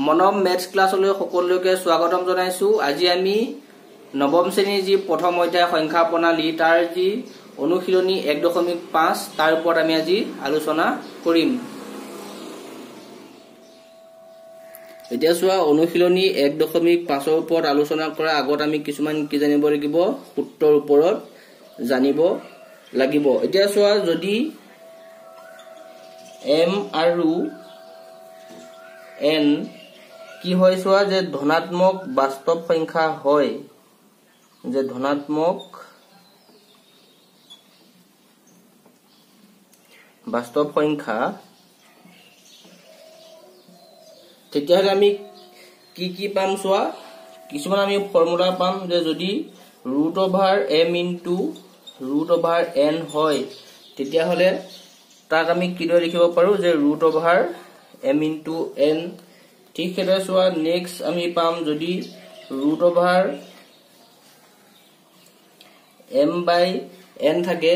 মনম maths ক্লাছলৈ সকলোকে স্বাগতম জনাইছো। আজি আমি নৱম শ্ৰেণীৰ যি প্ৰথম অধ্যায় সংখ্যা প্ৰণালী তাৰ যি অনুশীলনী 1.5 তাৰ ওপৰত আমি আজি আলোচনা কৰিম। এতিয়া চোৱা, অনুশীলনী 1.5ৰ ওপৰত আলোচনা কৰাৰ আগত আমি কিছুমান কি জানিব লাগিব, সূত্ৰৰ ওপৰত জানিব লাগিব। এতিয়া চোৱা, যদি m আৰু n কি হয় চোৱা, যে ধনাত্মক বাস্তৱ সংখ্যা হয়, যে ধনাত্মক বাস্তৱ সংখ্যা, তেতিয়াহ'লে আমি কি কি পাম চোৱা, কিছুমান আমি ফৰ্মুলা পাম যে যদি root over m into root over n হয় তেতিয়াহ'লে তাক আমি কিদৰে লিখিব পাৰো, যে root over m into n। ঠিক সেইদৰে চোৱা, নেক্সট আমি পাম যদি root over m by n থাকে,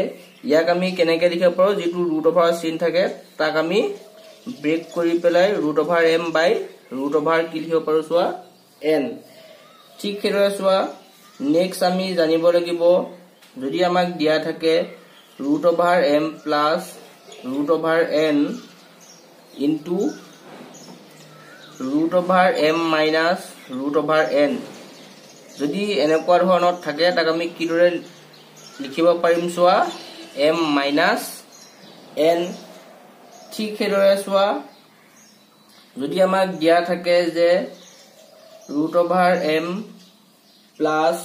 ইয়াক আমি কেনেকৈ লিখিব পাৰো, যিটো ৰুট অভাৰ চিন থাকে তাক আমি ব্ৰেক কৰি পেলাই root over m by root over কি লিখিব পাৰো চোৱা, এন। ঠিক সেইদৰে চোৱা, নেক্সট আমি জানিব লাগিব যদি আমাক দিয়া থাকে root over m plus root over n into root over m minus root over n, যদি এনেকুৱা ধৰণত থাকে তাক আমি কিদৰে লিখিব পাৰিম চোৱা, এম মাইনাছ এন। ঠিক সেইদৰে চোৱা, যদি আমাক দিয়া থাকে যে root over m plus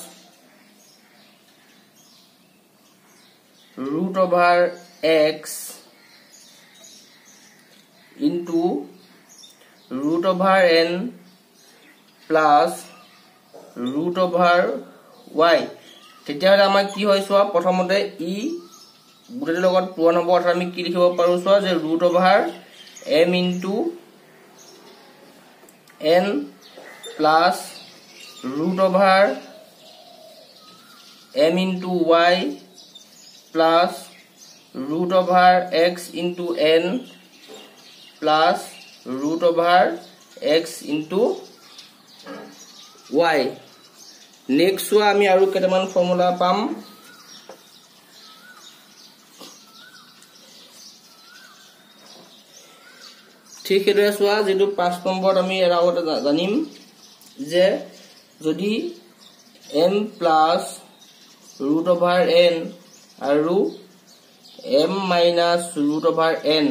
root over x into root over n plus root over y, তেতিয়াহ'লে আমাক কি হয় চোৱা, প্ৰথমতে ই গোটেইটোৰ লগত পূৰণ হ'ব, অৰ্থাৎ আমি কি লিখিব পাৰো চোৱা, যে root over m into n plus root over m into y plus root over x into n plus root over x into y. Next চোৱা, আমি আৰু কেইটামান ফৰ্মুলা পাম। ঠিক সেইদৰে চোৱা, যিটো 5 নম্বৰত আমি ইয়াৰ আগতে জানিম যে যদি m plus root over n আৰু m minus root over n,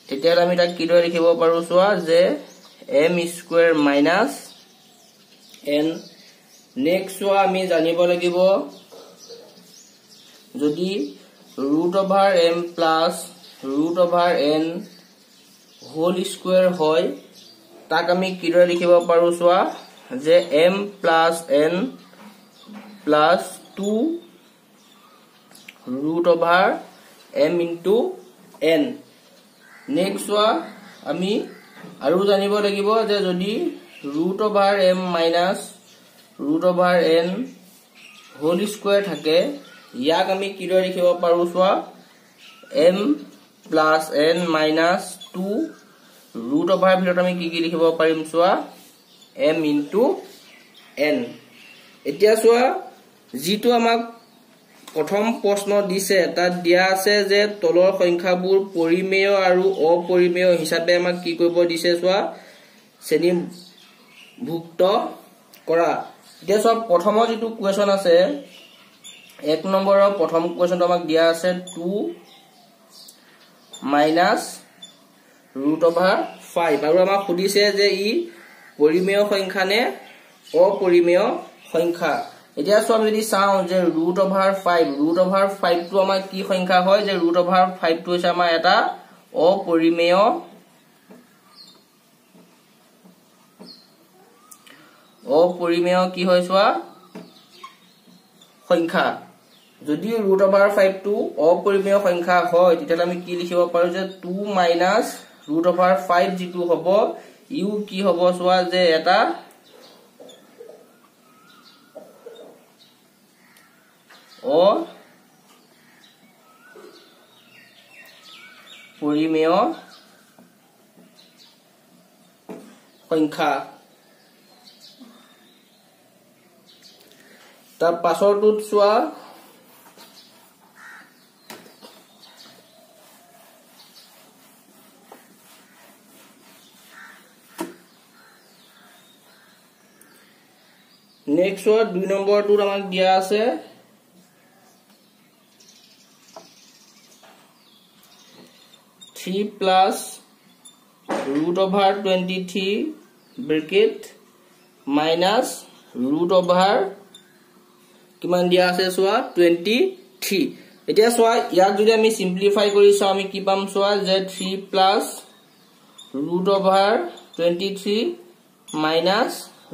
তেতিয়াহ'লে আমি তাক কিদৰে লিখিব পাৰো চোৱা, যে m square minus n। Next চোৱা, আমি জানিব লাগিব যদি root over m plus root over n whole square হয় তাক আমি কিদৰে লিখিব পাৰো চোৱা, যে m plus n plus 2 root over m into n। Next চোৱা, আমি আৰু জানিব লাগিব যে যদি root over m minus root over n whole square থাকে, ইয়াক আমি কিদৰে লিখিব পাৰো চোৱা, m plus n minus 2 root over ভিতৰত আমি কি কি লিখিব পাৰিম চোৱা, এম ইনটু এন। এতিয়া চোৱা, যিটো আমাক প্ৰথম প্ৰশ্ন দিছে তাত দিয়া আছে যে তলৰ সংখ্যাবোৰ পৰিমেয় আৰু অপৰিমেয় হিচাপে আমাক কি কৰিব দিছে চোৱা, শ্ৰেণীভুক্ত কৰা। এতিয়া চোৱা, প্ৰথমৰ যিটো কুৱেশ্যন আছে 1 নম্বৰৰ প্ৰথম কুৱেশ্যনটো আমাক দিয়া আছে 2 মাইনাছ ৰুট অভাৰ 5, আৰু আমাক সুধিছে যে ই পৰিমেয় সংখ্যা নে অপৰিমেয় সংখ্যা। এতিয়া চোৱা, আমি যদি চাওঁ যে ৰুট অভাৰ 5, ৰুট অভাৰ 5টো আমাৰ কি সংখ্যা হয়, যে ৰুট অভাৰ 5টো হৈছে আমাৰ এটা অপৰিমেয় কি হয় চোৱা সংখ্যা। যদি ৰুট অভাৰ 5টো অপৰিমেয় সংখ্যা হয় তেতিয়াহ'লে আমি কি লিখিব পাৰো, যে 2 মাইনাছ ৰুট অভাৰ 5 যিটো হ'ব ইউ কি হ'ব চোৱা, যে এটা অপৰিমেয় সংখ্যা। তাৰ পাছৰটোত চোৱা নেক্সট চোৱা 2 নম্বৰটোত আমাক দিয়া আছে 3 plus root over 23 bracket minus root over কিমান দিয়া আছে চোৱা 23। এতিয়া চোৱা ইয়াক যদি আমি সিম্পলিফাই কৰি চাওঁ আমি কি পাম চোৱা যে 3 plus root over 23 minus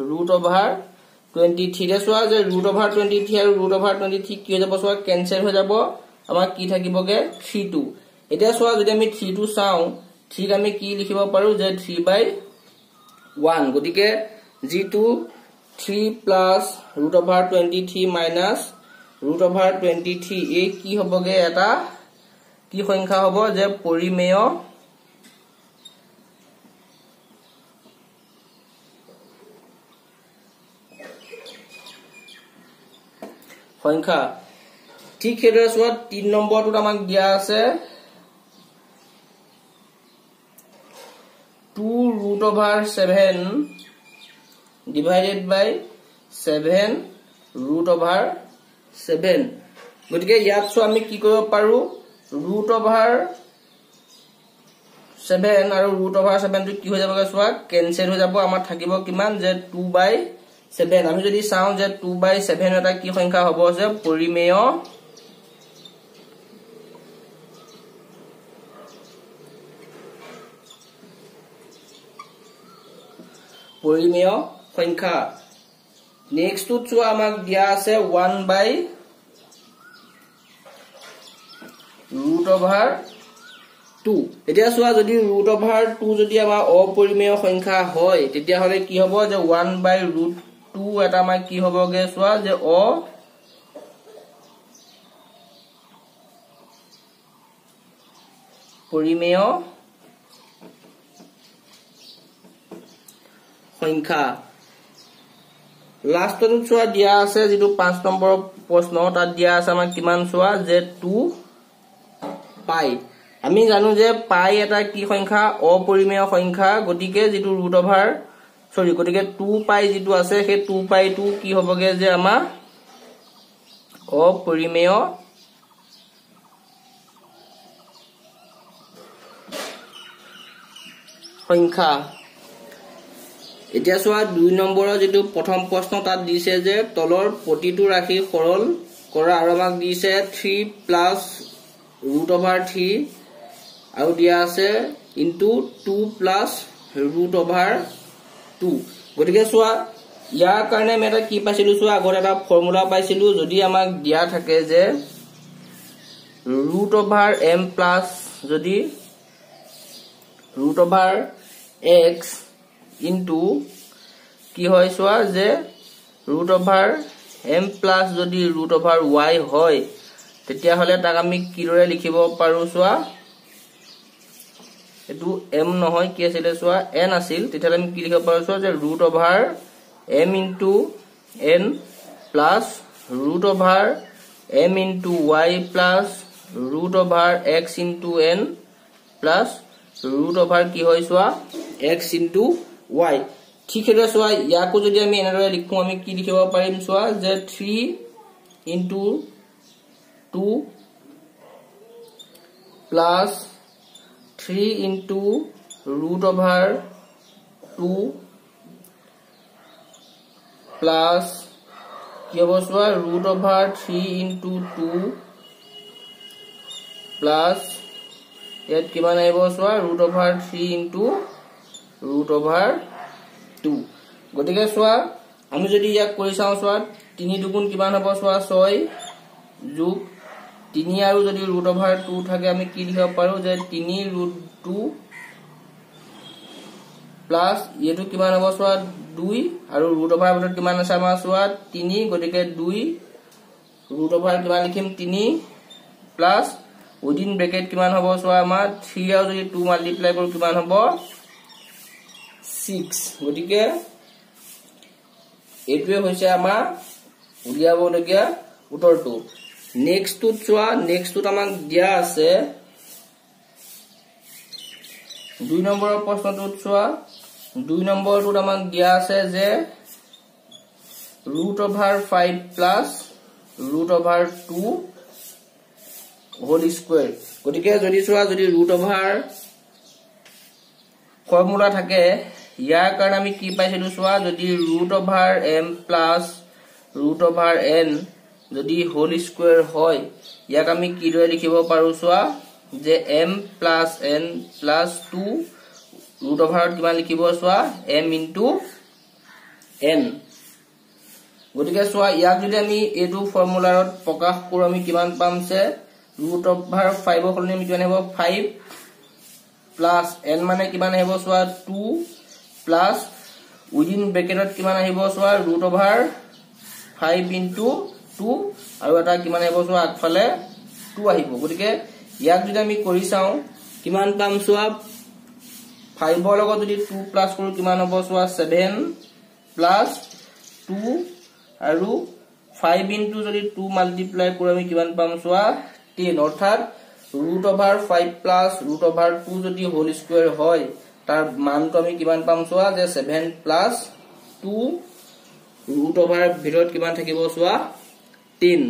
root over 23। এতিয়া চোৱা যে ৰুট অভাৰ 23 আৰু ৰুট অভাৰ 23 কি হৈ যাব চোৱা কেনচেল হৈ যাব, আমাৰ কি থাকিবগে 3 2। এতিয়া চোৱা যদি আমি 3 2 চাওঁ ঠিক আমি কি লিখিব পাৰো যে 3/1। গতিকে যিটো 3 plus root over 23 minus root over 23 এই কি হ'বগে এটা কি সংখ্যা হ'ব যে পৰিমেয় সংখ্যা। ঠিক সেইদৰে চোৱা 3 নম্বৰটোত আমাক দিয়া আছে 2 root over 7 divided by 7 root over 7। গতিকে ইয়াত চোৱা আমি কি কৰিব পাৰো ৰুট অভাৰ 7 আৰু ৰুট অভাৰ 7 টো কি হৈ যাবগে চোৱা কেনচেল হৈ যাব, আমাৰ থাকিব কিমান যে 2/7। আমি যদি চাওঁ যে 2/7 এটা কি সংখ্যা হ'ব যে পৰিমেয় পৰিমেয় সংখ্যা। নেক্সটটোত চোৱা আমাক দিয়া আছে 1/root over 2। এতিয়া চোৱা যদি ৰুট অভাৰ 2 যদি আমাৰ অপৰিমেয় সংখ্যা হয় তেতিয়াহ'লে কি হ'ব যে 1/√2 এটা আমাৰ কি হ'বগে চোৱা যে অপৰিমেয় সংখ্যা। লাষ্টত চোৱা দিয়া আছে যিটো 5 নম্বৰৰ প্ৰশ্ন তাত দিয়া আছে আমাক কিমান চোৱা যে 2 পাই। আমি জানো যে পাই এটা কি সংখ্যা অপৰিমেয় সংখ্যা, গতিকে যিটো ৰুট অভাৰ সৰি গতিকে 2 পাই যিটো আছে সেই 2 পাই 2 কি হ'বগে যে আমাৰ অপৰিমেয় সংখ্যা। এতিয়া চোৱা 2 নম্বৰৰ যিটো প্ৰথম প্ৰশ্ন তাত দিছে যে তলৰ প্ৰতিটো ৰাশি সৰল কৰা আৰু আমাক দিছে 3 প্লাছ ৰুট অভাৰ 3 আৰু দিয়া আছে ইনটু 2 প্লাছ ৰুট অভাৰ 2। গতিকে চোৱা ইয়াৰ কাৰণে আমি এটা কি পাইছিলো চোৱা আগত এটা ফৰ্মুলা পাইছিলো, যদি আমাক দিয়া থাকে যে ৰুট অভাৰ এম প্লাছ যদি ৰুট অভাৰ এক্স ইনটু কি হয় চোৱা যে ৰুট অভাৰ এম প্লাছ যদি ৰুট অভাৰ ৱাই হয় তেতিয়াহ'লে তাক আমি কিদৰে লিখিব পাৰো চোৱা এইটো এম নহয় কি আছিলে চোৱা এন আছিল, তেতিয়াহ'লে আমি কি লিখিব পাৰো চোৱা যে root over m into n plus root over m into y plus root over x into n plus root over কি হয় চোৱা এক্স ইনটু ৱাই। ঠিক সেইদৰে চোৱা ইয়াকো যদি আমি এনেদৰে লিখো আমি কি লিখিব পাৰিম চোৱা যে 3 into 2 plus 3 into root over 2 plus কি হ'ব চোৱা root over 3 into 2 plus ইয়াত কিমান আহিব চোৱা root over 3 into root over 2। গতিকে চোৱা আমি যদি ইয়াক কৰি চাওঁ চোৱা 3 দুগুণ কিমান হ'ব চোৱা 6 যোগ 3 আৰু যদি ৰুট অভাৰ 2 থাকে আমি কি লিখিব পাৰো যে 3 ৰুট 2 প্লাছ এইটো কিমান হ'ব চোৱা 2 আৰু ৰুট অভাৰ ভিতৰত কিমান আছে আমাৰ চোৱা 3, গতিকে 2 ৰুট অভাৰ কিমান লিখিম 3 প্লাছ উইদিন ব্ৰেকেট কিমান হ'ব চোৱা আমাৰ 3 আৰু যদি 2 মাল্টিপ্লাই কৰো কিমান হ'ব 6। গতিকে এইটোৱে হৈছে আমাৰ উলিয়াবলগীয়া উত্তৰটো। নেক্সটটোত চোৱা, নেক্সটটোত আমাক দিয়া আছে 2 নম্বৰৰ প্ৰশ্নটোত চোৱা, 2 নম্বৰটোত আমাক দিয়া আছে যে root over 5 plus root over 2 whole square. গতিকে যদি চোৱা, যদি ৰুট অভাৰ ফৰ্মুলা থাকে, ইয়াৰ কাৰণে আমি কি পাইছিলো চোৱা, যদি root over m plus root over n যদি হোল স্কুৱেৰ হয়, ইয়াক আমি কিদৰে লিখিব পাৰো চোৱা, যে m plus n plus 2 root অভাৰত কিমান লিখিব চোৱা, m into n। গতিকে চোৱা, ইয়াক যদি আমি এইটো ফৰ্মুলাৰত প্ৰকাশ কৰো, আমি কিমান পাম যে ৰুট অভাৰ 5 ৰ সলনি আমি কিমান আহিব 5 প্লাছ n মানে কিমান আহিব চোৱা 2 প্লাছ উইদিন ব্ৰেকেটত কিমান আহিব চোৱা ৰুট অভাৰ 5 ইনটু 2 আৰু এটা কিমান আহিব চোৱা আগফালে 2 আহিব। গতিকে ইয়াক যদি আমি কৰি চাওঁ কিমান পাম চোৱা, 5 ৰ লগত যদি 2 প্লাছ কৰো কিমান হ'ব চোৱা 7 প্লাছ 2 আৰু 5 ইনটু যদি 2 মাল্টিপ্লাই কৰো আমি কিমান পাম চোৱা 10। অৰ্থাৎ root over 5 plus root over 2 যদি হোল স্কুৱেৰ হয়, তাৰ মানটো আমি কিমান পাম চোৱা যে 7 প্লাছ 2 ৰুট অভাৰ ভিতৰত কিমান থাকিব চোৱা 10।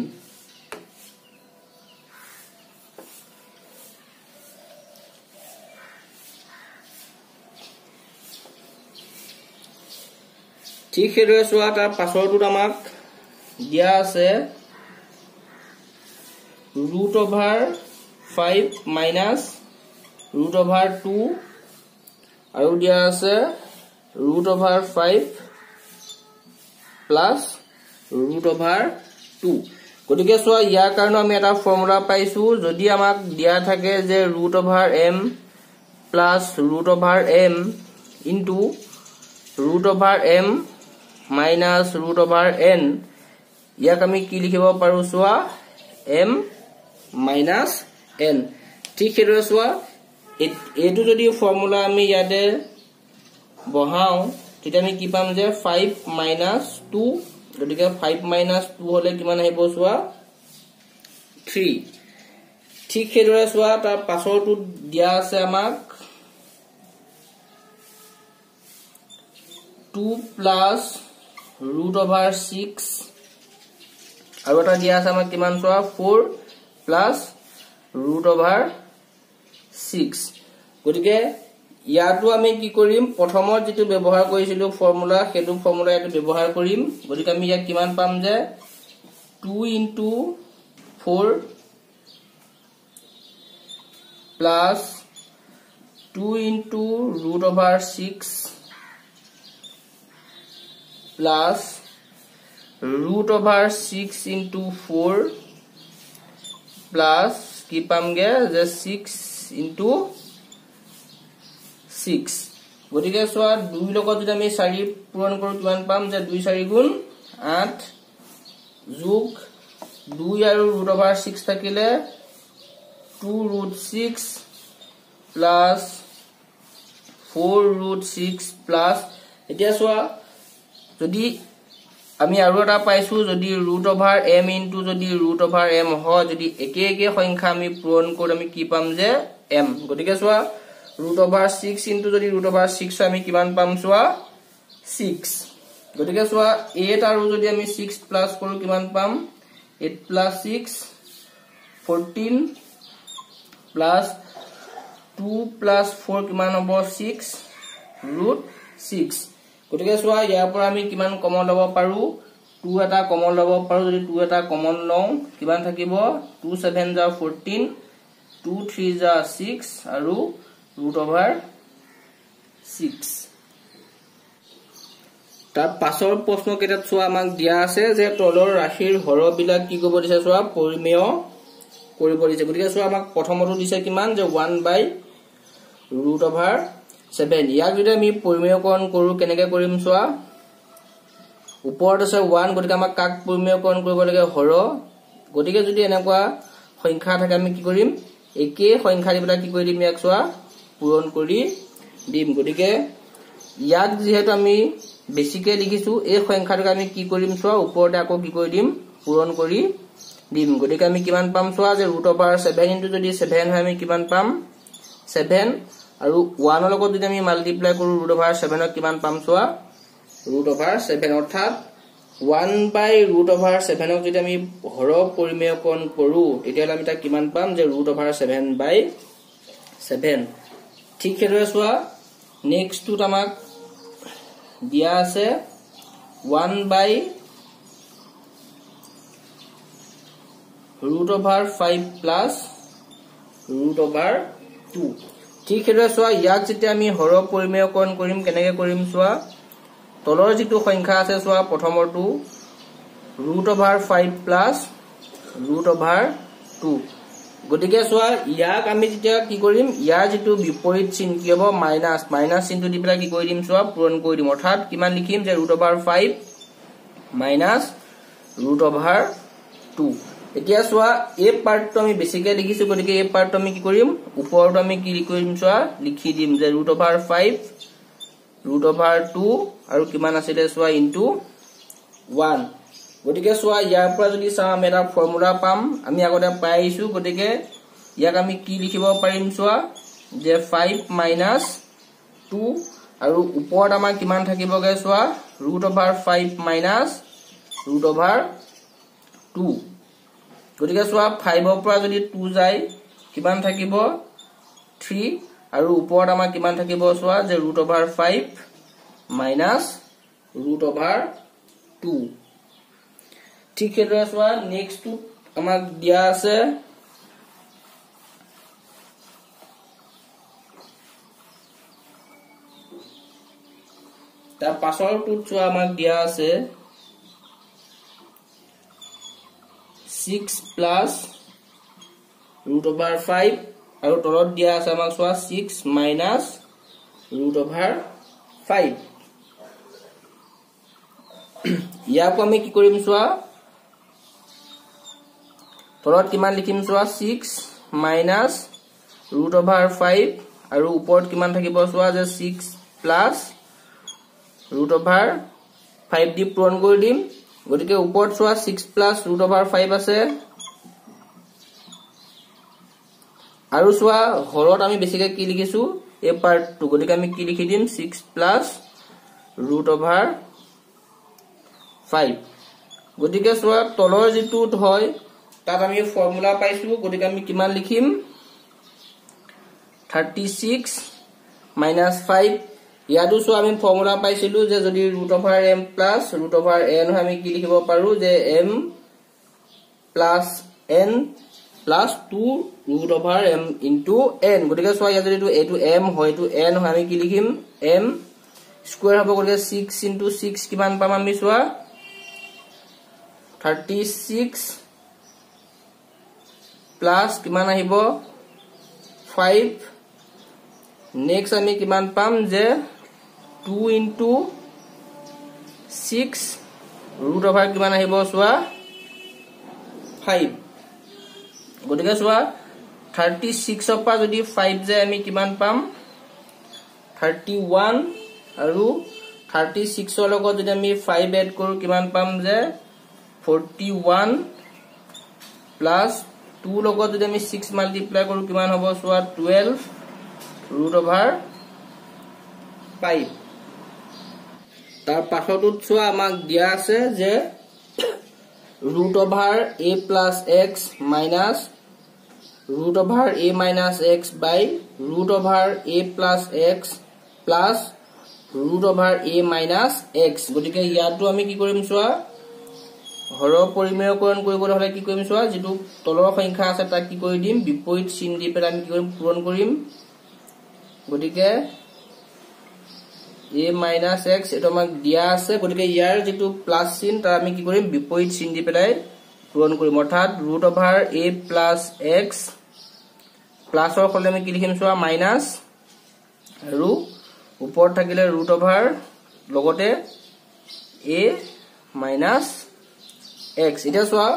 ঠিক সেইদৰে চোৱা, তাৰ পাছৰটোত আমাক দিয়া আছে root over 5 minus root over 2 আৰু দিয়া আছে root over 5 plus root over 2। গতিকে চোৱা, ইয়াৰ কাৰণে আমি এটা ফৰ্মুলা পাইছো, যদি আমাক দিয়া থাকে যে root over m plus root over m into root over m minus root over n, ইয়াক আমি কি লিখিব পাৰো চোৱা m minus n। ঠিক সেইদৰে চোৱা, এইটো যদি ফৰ্মুলা আমি ইয়াতে বহাওঁ, তেতিয়া আমি কি পাম যে 5 মাইনাছ 2, গতিকে 5 মাইনাছ 2 হলে কিমান আহিব চোৱা 3। ঠিক সেইদৰে চোৱা, তাৰ পাছৰটোত দিয়া আছে আমাক 2 প্লাছ ৰুট অভাৰ 6 আৰু এটা দিয়া আছে আমাক কিমান চোৱা 4 প্লাছ ৰুট অভাৰ 6। গতিকে ইয়াতো আমি কি কৰিম, প্ৰথমত যিটো ব্যৱহাৰ কৰিছিলো ফৰ্মুলা, সেইটো ফৰ্মুলা ইয়াতে ব্যৱহাৰ কৰিম। গতিকে আমি ইয়াক কিমান পাম যে 2 into 4 plus 2 into root over 6 plus root over 6 into 4 plus কি পামগে যে 6 ইনটু 6। গতিকে চোৱা, 2 লগত যদি আমি 4 পূৰণ কৰো কিমান পাম যে 2 4 গুণ 8 যোগ 2 আৰু ৰুট অভাৰ 6 থাকিলে 2 ৰুট 6 প্লাছ 4 ৰুট 6 প্লাছ, এতিয়া চোৱা যদি আমি আৰু এটা পাইছো, যদি ৰুট অভাৰ m into যদি ৰুট অভাৰ m হয়, যদি একে একে সংখ্যা আমি পূৰণ কৰো আমি কি পাম যে m। গতিকে চোৱা, ৰুট অভাৰ 6 ইনটু যদি ৰুট অভাৰ 6 হয় আমি কিমান পাম চোৱা 6। গতিকে চোৱা, 8 আৰু যদি আমি 6 প্লাছ কৰো কিমান পাম, 8 প্লাছ 6 14 প্লাছ 2 প্লাছ 4 কিমান হ'ব 6 ৰুট 6। গতিকে চোৱা, ইয়াৰ পৰা আমি কিমান কমন ল'ব পাৰো, 2 এটা কমন ল'ব পাৰো। যদি 2 এটা কমন লওঁ কিমান থাকিব, 2 7 যা 14, 2 3 যা 6 আৰু ৰুট অভাৰ 6। তাৰ পাছৰ প্ৰশ্ন কেইটাত চোৱা আমাক দিয়া আছে যে তলৰ ৰাশিৰ হৰবিলাক কি কৰিব দিছে চোৱা, পৰিমেয় কৰিব দিছে। গতিকে চোৱা, আমাক প্ৰথমটো দিছে কিমান যে 1 বাই ৰুট অভাৰ 7। ইয়াক যদি আমি পৰিমেয়কৰণ কৰো কেনেকে কৰিম চোৱা, ওপৰত আছে 1, গতিকে আমাক কাক পৰিমেয়কৰণ কৰিব লাগে, হৰ। গতিকে যদি এনেকুৱা সংখ্যা থাকে আমি কি কৰিম, একে সংখ্যা দি পেলাই কি কৰি দিম, ইয়াক চোৱা পূৰণ কৰি দিম। গতিকে ইয়াক যিহেতু আমি বেছিকৈ লিখিছোঁ, এই সংখ্যাটোক আমি কি কৰিম চোৱা, ওপৰতে আকৌ কি কৰি দিম, পূৰণ কৰি দিম। গতিকে আমি কিমান পাম চোৱা যে ৰুট অভাৰ 7 ইনটু যদি 7 হয় আমি কিমান পাম, 7, আৰু 1ৰ লগত যদি আমি মাল্টিপ্লাই কৰোঁ ৰুট অভাৰ 7ক কিমান পাম চোৱা, ৰুট অভাৰ 7। অৰ্থাৎ 1 বাই ৰুট অভাৰ 7ক যদি আমি হৰ পৰিমেয়কৰণ কৰোঁ তেতিয়াহ'লে আমি তাক কিমান পাম যে ৰুট অভাৰ 7 বাই 7। ঠিক সেইদৰে চোৱা নেক্সটটোত আমাক দিয়া আছে 1 by root over 5 plus root over 2। ঠিক সেইদৰে চোৱা ইয়াক যেতিয়া আমি হৰ পৰিমেয়কৰণ কৰিম কেনেকৈ কৰিম চোৱা, তলৰ যিটো সংখ্যা আছে চোৱা প্ৰথমৰটো root over 5 plus root over 2। গতিকে চোৱা ইয়াক আমি যেতিয়া কি কৰিম, ইয়াৰ যিটো বিপৰীত চিন কি হ'ব, মাইনাছ, মাইনাছ চিনটো দি পেলাই কি কৰি দিম চোৱা, পূৰণ কৰি দিম। অৰ্থাৎ কিমান লিখিম যে root over 5 minus root over 2। এতিয়া চোৱা এই পাৰ্টটো আমি বেছিকৈ লিখিছোঁ, গতিকে এই পাৰ্টটো আমি কি কৰিম, ওপৰটো আমি কি কৰিম চোৱা, লিখি দিম যে ৰুট অভাৰ 5 ৰুট অভাৰ 2 আৰু কিমান আছিলে চোৱা ইনটু 1। গতিকে চোৱা ইয়াৰ পৰা যদি চাওঁ আমি এটা ফৰ্মুলা পাম, আমি আগতে পাই আহিছোঁ। গতিকে ইয়াক আমি কি লিখিব পাৰিম চোৱা যে 5 মাইনাছ 2 আৰু ওপৰত আমাৰ কিমান থাকিবগৈ চোৱা root over 5 minus root over 2। গতিকে চোৱা 5ৰ পৰা যদি 2 যায় কিমান থাকিব, 3, আৰু ওপৰত আমাৰ কিমান থাকিব চোৱা যে root over 5 minus root over 2। ঠিক সেইদৰে চোৱা নেক্সটটো আমাক দিয়া আছে তাৰ পাছৰটোত চোৱা আমাক দিয়া আছে 6 প্লাছ ৰুট অভাৰ 5 আৰু তলত দিয়া আছে আমাক চোৱা 6 মাইনাছ ৰুট অভাৰ 5। ইয়াকো আমি কি কৰিম চোৱা, তলত কিমান লিখিম চোৱা 6 মাইনাছ ৰুট অভাৰ 5 আৰু ওপৰত কিমান থাকিব চোৱা যে 6 প্লাছ ৰুট অভাৰ 5 দি পূৰণ কৰি দিম। গতিকে ওপৰত চোৱা 6 প্লাছ ৰুট অভাৰ 5 আছে আৰু চোৱা হৰত আমি বেছিকৈ কি লিখিছো এই পাৰ্টটো, গতিকে আমি কি লিখি দিম 6 প্লাছ ৰুট অভাৰ 5। গতিকে চোৱা তলৰ যিটো হয় তাত আমি ফৰ্মুলা পাইছো, গতিকে আমি কিমান লিখিম 36 মাইনাছ 5। ইয়াতো চোৱা আমি ফৰ্মুলা পাইছিলো যে যদি root over m plus root over n হয় আমি কি লিখিব পাৰো যে m plus n plus 2 root over m into n। গতিকে চোৱা ইয়াত যদি এইটো এম হয় এইটো এন হয় আমি কি লিখিম এম স্কুৱেৰ হ'ব, গতিকে 6 ইনটু 6 কিমান পাম আমি চোৱা 36 প্লাছ কিমান আহিব 5। নেক্সট আমি কিমান পাম যে 2 ইনটু 6 ৰুট অভাৰ কিমান আহিব চোৱা 5। গতিকে চোৱা 36ৰ পৰা যদি 5 যায় আমি কিমান পাম 31, আৰু 36ৰ লগত যদি আমি 5 এড কৰোঁ কিমান পাম যে 41 প্লাছ 2 লগত যদি আমি 6 মাল্টিপ্লাই কৰোঁ কিমান হ'ব চোৱা 12 ৰুট অভাৰ 5। তাৰ পাছৰটোত চোৱা আমাক দিয়া আছে যে root over a plus x minus root over a minus x by root over a plus x plus root over a minus x। গতিকে ইয়াতো আমি কি কৰিম চোৱা, হৰ পৰিমেয়কৰণ কৰিবলৈ হ'লে কি কৰিম চোৱা, যিটো তলৰ সংখ্যা আছে তাক কি কৰি দিম বিপৰীত চিন দি পেলাই আমি কি কৰিম পূৰণ কৰিম। গতিকে a minus x এইটো আমাক দিয়া আছে, গতিকে ইয়াৰ যিটো প্লাছ চিন তাৰ আমি কি কৰিম বিপৰীত চিন দি পেলাই পূৰণ কৰিম, অৰ্থাৎ root over a plus x প্লাছৰ সলনি আমি কি লিখিম চোৱা মাইনাছ আৰু ওপৰত থাকিলে ৰুট অভাৰ লগতে a minus x। এতিয়া চোৱা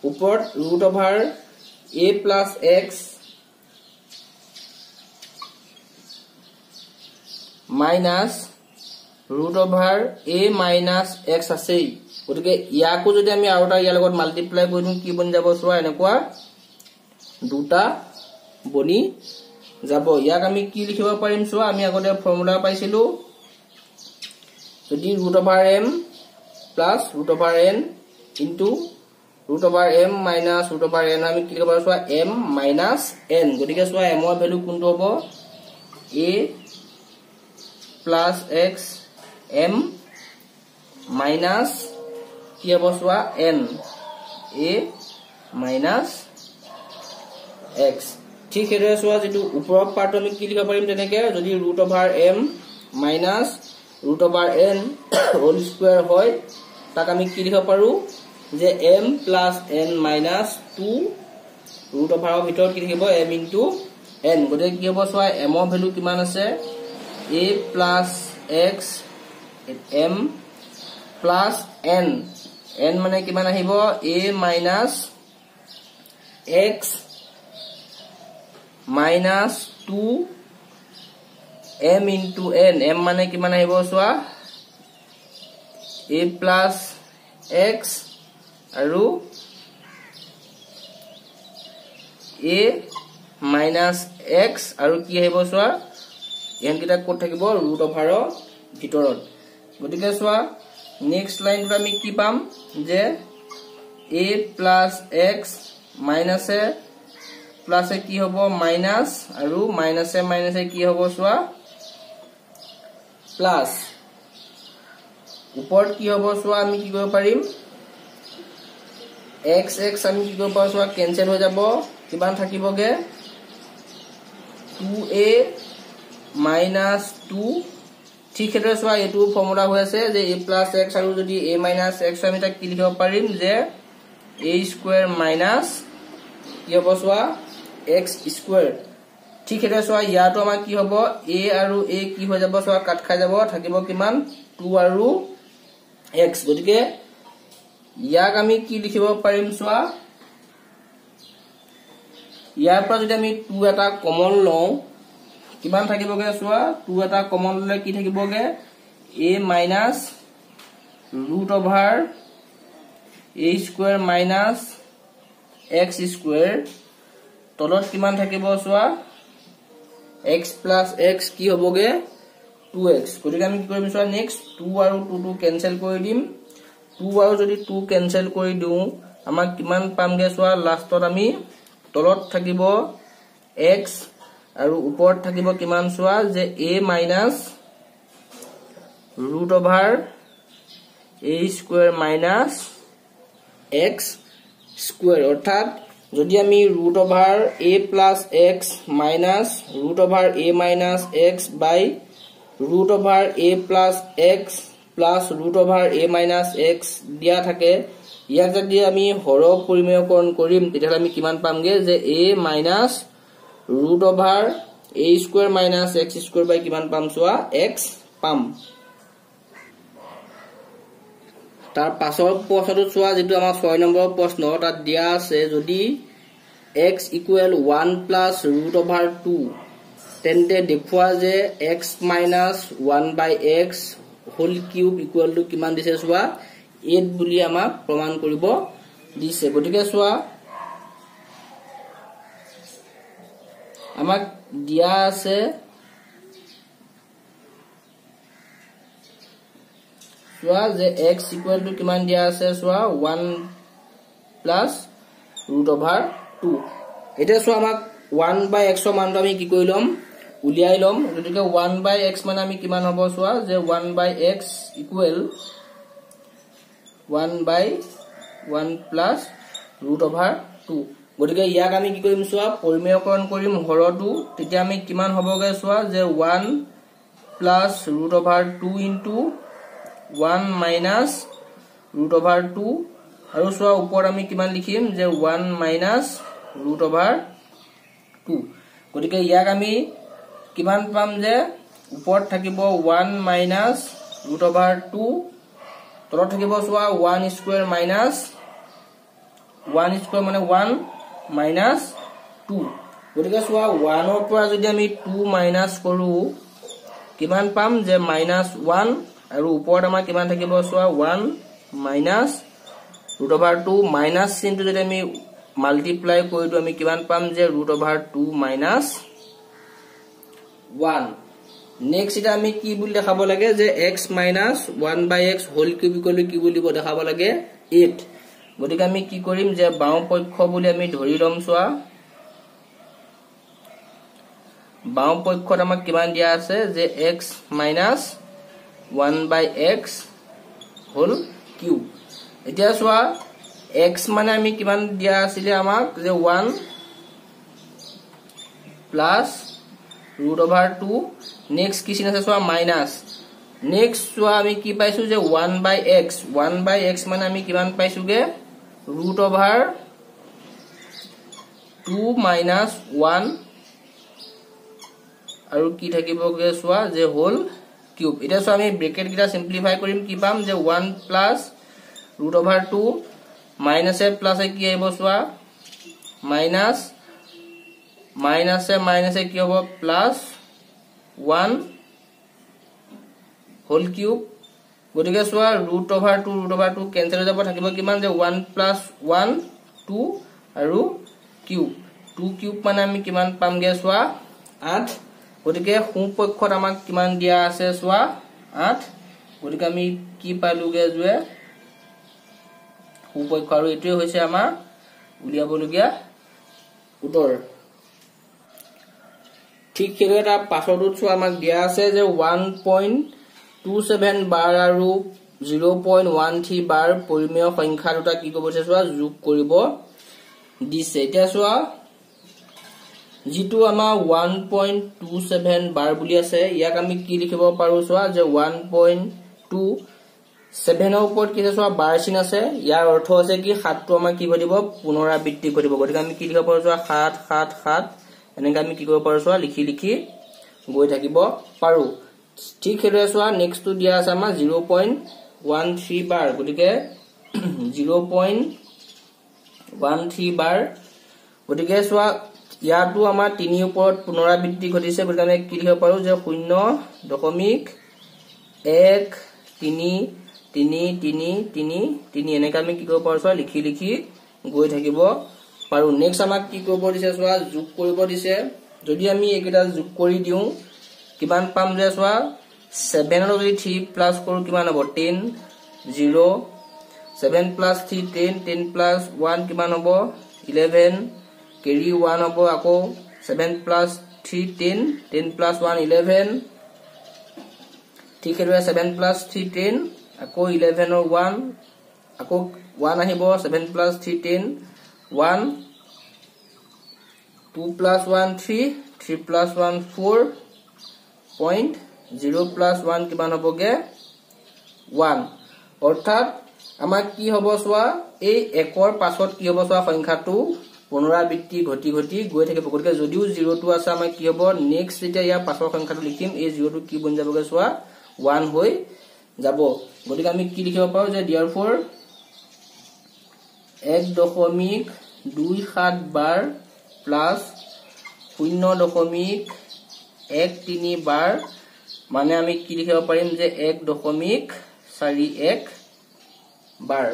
ওপৰত root over a plus x minus root over a minus x আছেই। গতিকে ইয়াকো যদি আমি আৰু এটা ইয়াৰ লগত মাল্টিপ্লাই কৰি দিওঁ কি বনি যাব চোৱা, এনেকুৱা দুটা বনি যাব। ইয়াক আমি কি লিখিব পাৰিম চোৱা, আমি আগতে ফৰ্মুলা পাইছিলো, যদি root over m plus root over n into root over m minus root over n, আমি কি লিখিব পাৰো চোৱা, এম মাইনাছ এন। গতিকে চোৱা এমৰ ভেলু কোনটো হ'ব, a plus x m minus কি হ'ব চোৱা, এন এ মাইনাছ এক্স। ঠিক সেইদৰে চোৱা যিটো ওপৰৰ পাৰ্টটো আমি কি লিখিব পাৰিম, তেনেকে যদি root over m minus root over n whole square হয়, তাক আমি কি লিখিব পাৰো যে m plus n minus 2 root অভাৰৰ ভিতৰত কি থাকিব, এম ইনটু এন। গতিকে কি হ'ব চোৱা, এমৰ ভেলু কিমান আছে, a plus x m plus n, n মানে কিমান আহিব, a minus x minus 2 m into n, m মানে কিমান আহিব চোৱা, এ প্লাছ এক্স আৰু এ মাইনাছ এক্স আৰু কি আহিব চোৱা, ইহঁতকেইটা ক'ত থাকিব, ৰুট অভাৰৰ ভিতৰত। গতিকে চোৱা নেক্সট লাইনটোত আমি কি পাম যে এ প্লাছ এক্স মাইনাছে প্লাছে কি হ'ব, মাইনাছ আৰু মাইনাছে মাইনাছে কি হ'ব চোৱা, প্লাছ। ওপৰত কি হ'ব চোৱা, আমি কি কৰিব পাৰিম, এক্স এক্স আমি কি কৰিব পাৰো চোৱা, কেনচেল হৈ যাব, কিমান থাকিবগে 2a minus 2। ঠিক সেইদৰে চোৱা এইটো ফৰ্মুলা হৈ আছে যে এ প্লাছ এক্স আৰু যদি এ মাইনাছ এক্স, আমি তাক কি লিখিব পাৰিম যে এ স্কুৱেৰ মাইনাছ কি হ'ব চোৱা, এক্স স্কুৱেৰ। ঠিক সেইদৰে চোৱা ইয়াতো আমাৰ কি হ'ব, এ আৰু এ কি হৈ যাব চোৱা, কাট খাই যাব, থাকিব কিমান 2 আৰু এক্স। গতিকে ইয়াক আমি কি লিখিব পাৰিম চোৱা, ইয়াৰ পৰা যদি আমি 2 এটা কমন লওঁ কিমান থাকিবগে চোৱা, 2 এটা কমন ললে কি থাকিবগে, a minus root over a square minus x square, তলত কিমান থাকিব চোৱা, এক্স প্লাছ এক্স কি হ'বগে 2x। গতিকে আমি কি কৰিম চোৱা, নেক্সট 2 আৰু 2 2 কেনচেল কৰি দিম, 2 আৰু যদি 2 কেনচেল কৰি দিওঁ আমাক কিমান পামগে চোৱা, লাষ্টত আমি তলত থাকিব এক্স আৰু ওপৰত থাকিব কিমান চোৱা, যে a minus root over a square minus x square. অৰ্থাৎ যদি আমি root over a plus x minus root over a minus x by root over a plus x plus root over a minus x দিয়া থাকে, ইয়াক যদি আমি হৰ পৰিমেয়কৰণ কৰিম তেতিয়াহ'লে আমি কিমান পামগে যে a minus root over a square minus x square by কিমান পাম চোৱা, এক্স পাম। তাৰ পাছৰ প্ৰশ্নটোত চোৱা, যিটো আমাৰ 6 নম্বৰ প্ৰশ্ন, তাত দিয়া আছে যদি x equal 1 plus root over 2, তেন্তে দেখুওৱা যে x minus 1 by x whole cube equal to কিমান দিছে চোৱা, 8 বুলি আমাক প্ৰমাণ কৰিব দিছে। গতিকে চোৱা আমাক দিয়া আছে চোৱা যে x equal to কিমান দিয়া আছে চোৱা, 1 প্লাছ ৰুট অভাৰ 2। এতিয়া চোৱা আমাক 1 বাই এক্সৰ মানটো আমি কি কৰি ল'ম, উলিয়াই ল'ম। গতিকে 1 বাই এক্স মানে আমি কিমান হ'ব চোৱা, যে 1 by x equal 1 by 1 plus root over 2। গতিকে ইয়াক আমি কি কৰিম চোৱা, পৰিমেয়কৰণ কৰিম হৰটো, তেতিয়া আমি কিমান হ'বগে চোৱা যে 1 plus root over 2 into 1 minus root over 2, আৰু চোৱা ওপৰত আমি কিমান লিখিম যে 1 মাইনাছ ৰুট অভাৰ 2। গতিকে ইয়াক আমি কিমান পাম যে ওপৰত থাকিব 1 মাইনাছ ৰুট অভাৰ 2, তলত থাকিব চোৱা 1 স্কুৱেৰ মাইনাছ 1 স্কুৱেৰ মানে 1 মাইনাছ 2। গতিকে চোৱা 1ৰ পৰা যদি আমি 2 মাইনাছ কৰোঁ কিমান পাম যে মাইনাছ 1 আৰু ওপৰত আমাৰ কিমান থাকিব চোৱা 1 মাইনাছ ৰুট অভাৰ 2 মাইনাছ চিনটো যদি আমি মাল্টিপ্লাই কৰি দিওঁ আমি কিমান পাম যে ৰুট অভাৰ 2 মাইনাছ 1। নেক্সট এতিয়া আমি কি বুলি দেখাব লাগে যে x minus 1 by x whole cube equal to কি বুলি দেখাব লাগে 8। গতিকে আমি কি কৰিম যে বাওঁ পক্ষ বুলি আমি ধৰি ল'ম চোৱা, বাওঁ পক্ষত আমাক কিমান দিয়া আছে যে x minus 1 by x whole cube. এতিয়া চোৱা x মানে আমি কিমান দিয়া আছিলে আমাক যে 1 প্লাছ ৰুট অভাৰ 2, নেক্সট কি চিন আছে চোৱা মাইনাছ। নেক্সট চোৱা আমি কি পাইছো যে 1 বাই x, 1 বাই x মানে আমি কিমান পাইছোগে ৰুট অভাৰ 2 মাইনাছ 1 আৰু কি থাকিবগে চোৱা যে হোল কিউব। এতিয়া চোৱা আমি ব্ৰেকেট কেইটা সিম্পলিফাই কৰিম, কি পাম যে 1 প্লাছ ৰুট অভাৰ 2 মাইনাছে প্লাছে কি আহিব চোৱা মাইনাছ, মাইনাছে মাইনাছে কি হ'ব প্লাছ 1 হোল কিউব। গতিকে চোৱা root over 2 root over 2 cancel হৈ যাব, থাকিব কিমান যে 1 প্লাছ 1 2 আৰু কিউব 2 কিউব মানে আমি কিমান পামগে চোৱা 8। গতিকে সোঁপক্ষত আমাক কিমান দিয়া আছে চোৱা 8। গতিকে আমি কি পালোগে যে সোঁপক্ষ, আৰু এইটোৱে হৈছে আমাৰ উলিয়াবলগীয়া উত্তৰ। ঠিক সেইদৰে তাৰ পাছৰটোত চোৱা আমাক দিয়া আছে যে 1.27 বাৰ আৰু 0.13 বাৰ পৰিমেয় সংখ্যা দুটা কি কৰিব দিছে চোৱা যোগ কৰিব দিছে। এতিয়া চোৱা যিটো আমাৰ 1.27 বাৰ বুলি আছে ইয়াক আমি কি লিখিব পাৰো চোৱা যে 1.27 ওপৰত কি আছে চোৱা বাৰ চিন আছে, ইয়াৰ অৰ্থ হৈছে কি 7টো আমাৰ কি ঘটিব পুনৰাবৃত্তি ঘটিব। গতিকে আমি কি লিখিব পাৰো চোৱা 7 7 7 এনেকৈ আমি কি কৰিব পাৰো চোৱা লিখি লিখি গৈ থাকিব পাৰো। ঠিক সেইদৰে চোৱা নেক্সটটো দিয়া আছে আমাৰ 0.13 বাৰ, গতিকে 0.13 বাৰ। গতিকে চোৱা ইয়াতো আমাৰ 3 ওপৰত পুনৰাবৃত্তি ঘটিছে, গতিকে আমি কি লিখিব পাৰো যে 0.1 3 3 3 3 3 এনেকৈ আমি কি কৰিব পাৰো চোৱা লিখি লিখি গৈ থাকিব পাৰো। নেক্সট আমাক কি কৰিব দিছে চোৱা যোগ কৰিব দিছে। যদি আমি এইকেইটা যোগ কৰি দিওঁ কিমান পাম যে চোৱা 7 যদি 3 প্লাছ কৰো কিমান হ'ব 10 0, 7 প্লাছ 3 10, 10 প্লাছ 1 কিমান হ'ব 11, কেৰি 1 হ'ব, আকৌ 7 প্লাছ 3 10, 10 প্লাছ 1 11। ঠিক সেইদৰে 7 প্লাছ 3 10, আকৌ 11 ৰ 1, আকৌ 1 আহিব, 7 plus 3 10 1, 2 plus 1 3, 3 plus 1 4 point 0 plus 1 কিমান হ'বগে 1। অৰ্থাৎ আমাক কি হ'ব চোৱা এই একৰ পাছত কি হ'ব চোৱা সংখ্যাটো পুনৰাবৃত্তি ঘটি ঘটি গৈ থাকিব। গতিকে যদিও 0টো আছে আমাৰ কি হ'ব নেক্সট যেতিয়া ইয়াৰ পাছৰ সংখ্যাটো লিখিম এই 0টো কি বনি যাবগে চোৱা 1 হৈ যাব। গতিকে আমি কি লিখিব পাৰো যে দেয়াৰফৰ 1.27 বাৰ প্লাছ 0.13 বাৰ মানে আমি কি লিখিব পাৰিম যে 1.41 বাৰ।